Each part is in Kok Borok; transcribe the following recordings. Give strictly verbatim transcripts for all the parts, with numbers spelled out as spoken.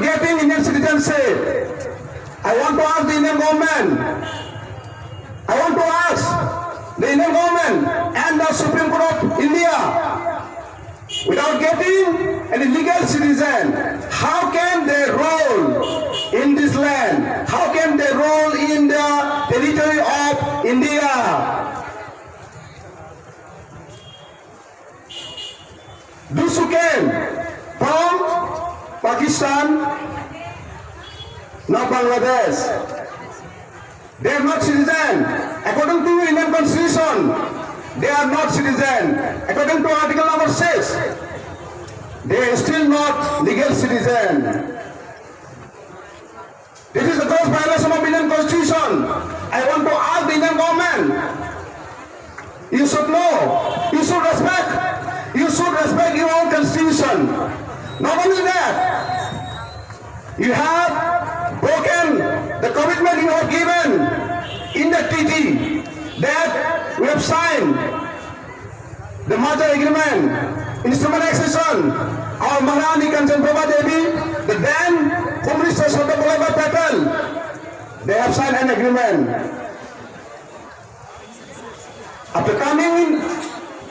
getting Indian citizenship. I want to ask the Indian government, I want to ask the Indian government and the Supreme Court of India, without getting any legal citizen, how can they rule in this land? How can they rule in the territory of India? Those who came from Pakistan, not Bangladesh, they are not citizen. According to Indian constitution, they are not citizen. According to article number six, they are still not legal citizen. This is the gross violation of Indian constitution. I want to ask the Indian government, you should know, you should respect, you should respect your own constitution. Not only that, you have broken the commitment you have given in the treaty that we have signed, the merger agreement, instrument accession, our Maharani Kanchan Prabha Devi, the then Home Minister Sardar Vallabhbhai Patel, they have signed an agreement. After coming in,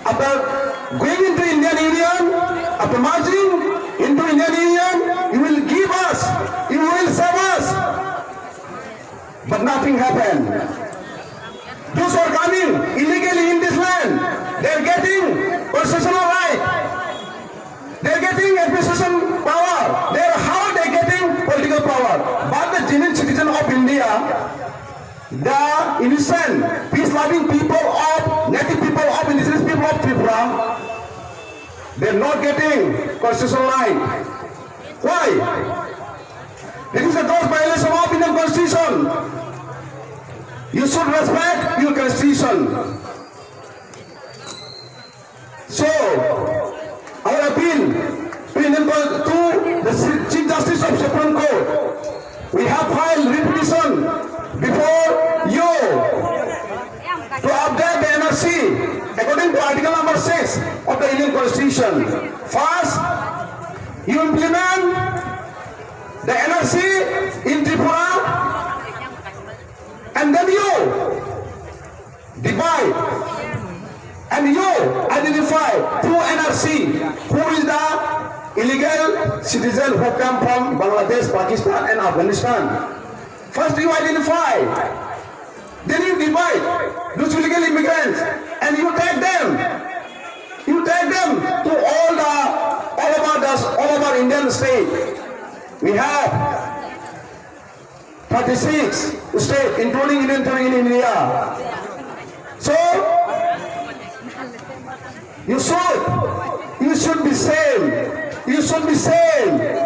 after going into Indian Union, after merging into Indian Union, you will give us, you will save us. But nothing happened. Those who are coming illegally in this land, they are getting constitutional right. They are getting administration power. They are, how they getting political power? But the genuine citizen of India, the innocent, peace-loving people of, native people of, indigenous people of Tripura, they are not getting constitutional right. Why? This is a gross violation of Indian constitution. You should respect your constitution. So, our appeal to Indian Con-, to the Chief Justice of Supreme Court, we have filed writ petition before you to update the N R C according to Article number six of the Indian Constitution. First, you implement the N R C in Tripura, and then you divide and you identify through N R C who is the illegal citizen who come from Bangladesh, Pakistan, and Afghanistan. First, you identify, then you divide those illegal immigrants and you take them. You take them to all the, all over the, all over Indian state. We have thirty-six state, including Union Territory in India. So, you should, you should be same. You should be same.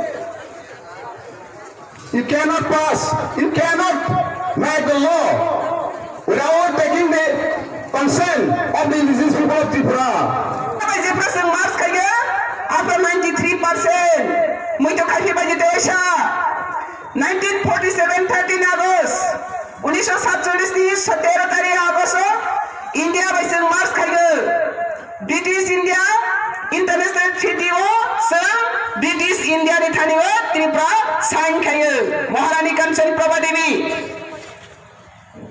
You cannot pass, you cannot make the law without taking the consent of the indigenous people of Tripura. Bai Tripura chwng march khaikha, after ninety-three percent muitu khaikhe bai Tripura. Nineteen forty-seven thirteen August, unisho satchollish ni tero tarikh August o India bai chwng march khaikha. British India International Treaty o chwng British India ni thani o Tripura sign khaio, Maharani Kanchan Prabha Devi.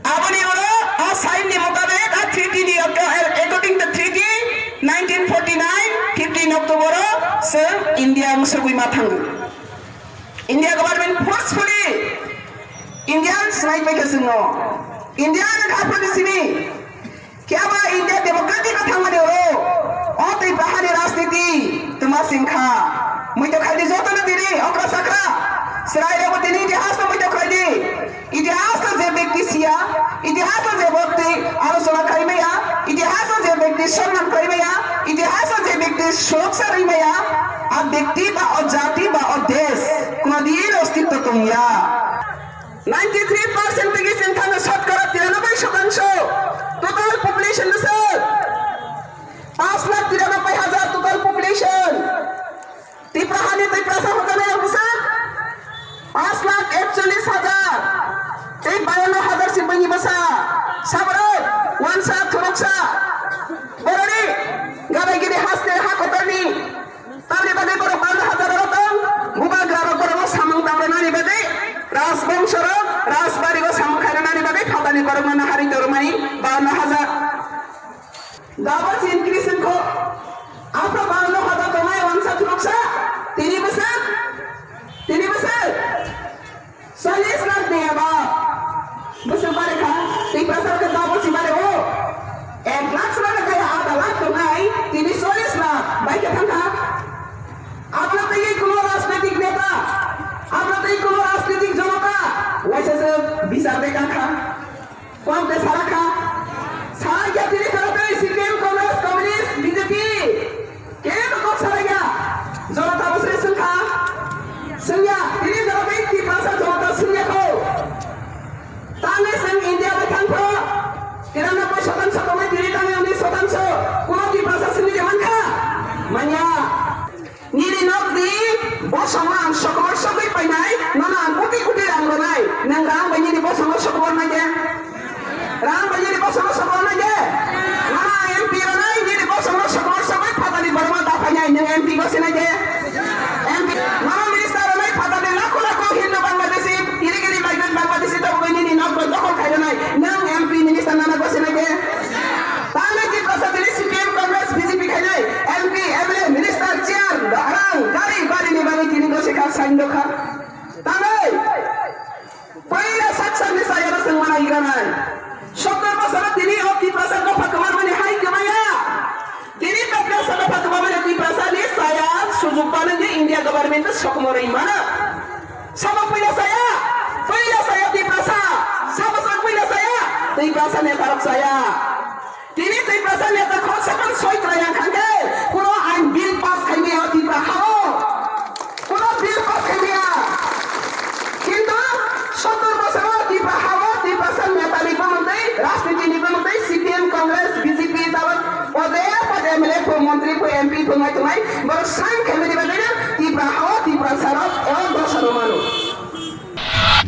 Aboni ulo a sign ni mutabek a treaty ni, according to treaty nineteen forty-nine, fifteen October o chwng India wngsugwi ma thango. India government forcefully Indians nai paikha chwngno. India no kha phani simi. Khe abo India democratic o thangmani oro, o twi bahani rajniti twma singkha. Muitok khaidi jotono tini okra sakra. Chwrairokbo tini itihas no muitok khaidi. Itihas no je bekti siya, itihas no je bekti alochona khaimaya, itihas no je bekti sonman khaimaya, itihas no je bekti suroksha rimaya, a bekti ba o jati ba o desh kunodin ostitto tongya. Ninety three percent tigi chwng thangwi shatkara tiranobbai shotangso total population bwswk. Paanch lakh tiranobbai hajar total population. Tripura hani Tiprasa hojanai rok bwswk paanch lakh ekchollish hajar tei bayanno hajar si buini bwsa. Saborok wansa khoroksa borori gabai gini haste ha kotorni. Tamni bagwi borok baro hajar oro tong, bubagra rok borokno samung Nani bagwi Rajbongso rok Rajbari o samung khaina nani bagwi phatani borokno nahari tormani bawanno hajar. Double increase wngkho. Aphro bawanno hajar tongnai wansa thuruksa. Tini bwswk, tini bwswk chollish lakh ni eba bwswk bari kha. Tei bwswk khe double si bari o. Ek lakh swnamwi kaya ada lakh tongnai, tini chollish lakh bai khe thangkha. Abla tei kuno rajnaitik neta, abla tei kuno rajnaitik jonota, waisa se bichar de kha. Kom te sara kha. Sara kya tini sara tei C P M, Congress, Communist, B J P. Kene to kok sara kya. Jonota bosre sungkha. Sungya, tini jonota tei Tiprasa jonota sungya kho. Tangwi sung India bai thangkho. Tiranobbai sotangsho tongwi tini tangwi uni sotangsho. Kuno Tiprasa sungwi de mankha? Manya. Nini nok di bosongo ang sokomor sogwi painai, nono ang kuti kuti rang ronai. Nang rang bai nini bosongo sokomor nai de? Rang bai nini bosongo sokomor nai de? Nono ang M P ronai, nini bosongo sokomor sogwi phatani borokno da painai, nang M P gosi nai de? M P, nono minister ronai phatani lakho lakho Hindu Bangladeshi, iri giri migrant Bangladeshi tongwi nini nok bai dokhol khai ronai. Nang M P minister nono gosi nai de? Tangwi Tiprasa tini C P M, Congress, B J P khainai M P, M L A, minister, chair, rang, gari, bari ni bagwi tini gosi kha, sign do kha. Tangwi paila sak sakni saya no sengmana iganai. Sottor bosoro tini o Tiprasa dopha kwmar mani hai kwmaya. Tini Tiprasa dopha kwmar mani Tiprasa ni saya sujuk bana je India government sokomoroi mana. Sabo puila saya, puila saya Tiprasa, sabo sa puila saya, Tiprasa netarok saya. Tini Tiprasa neta khoroksa phan soi kwlai ang kha khe, kuno ain bill pass khai maya o Tipra hao, kuno bill pass khai maya. Kintu sottor bosoro Tipra hao Tiprasa neta ni bumung tei rajniti ni bumung tei C P M, Congress, B J P tabok O J A pho M L A pho, montri pho, M P pho wngwi tongnai, borok sign khaimani bagwino Tipra hao Tiprasa rok o dosa rw mano.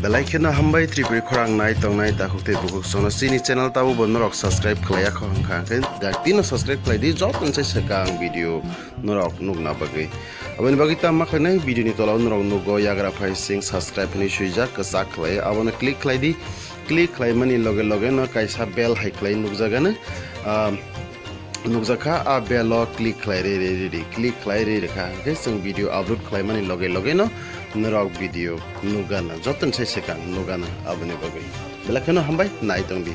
Belai kheno hambai Tripuri khorang nai tongnai takhuk tei bukhuk sono chini channel tabo bo norok subscribe khlaiya kho hwnkha hwnkhe dak tino subscribe khlai di, joto ni sai swkang video norok nukna bagwi. Aboni bagwi tamo khlainai video ni tola o norok nugo yagra phai sing subscribe hinwi swijak kwchak khlai abono click khlai di. Click khlaimani loge loge no kaisa bell hai khlai nukjagano, ah, nukjakha, a bell o click khlai ri ri ri ri, click khlai ri rikha, hwnkhe chwng video upload khlaimani loge loge no norok video nukgana, joto ni sai swkang nukgana. Aboni bagwi belai kheno hambai, nai tong di.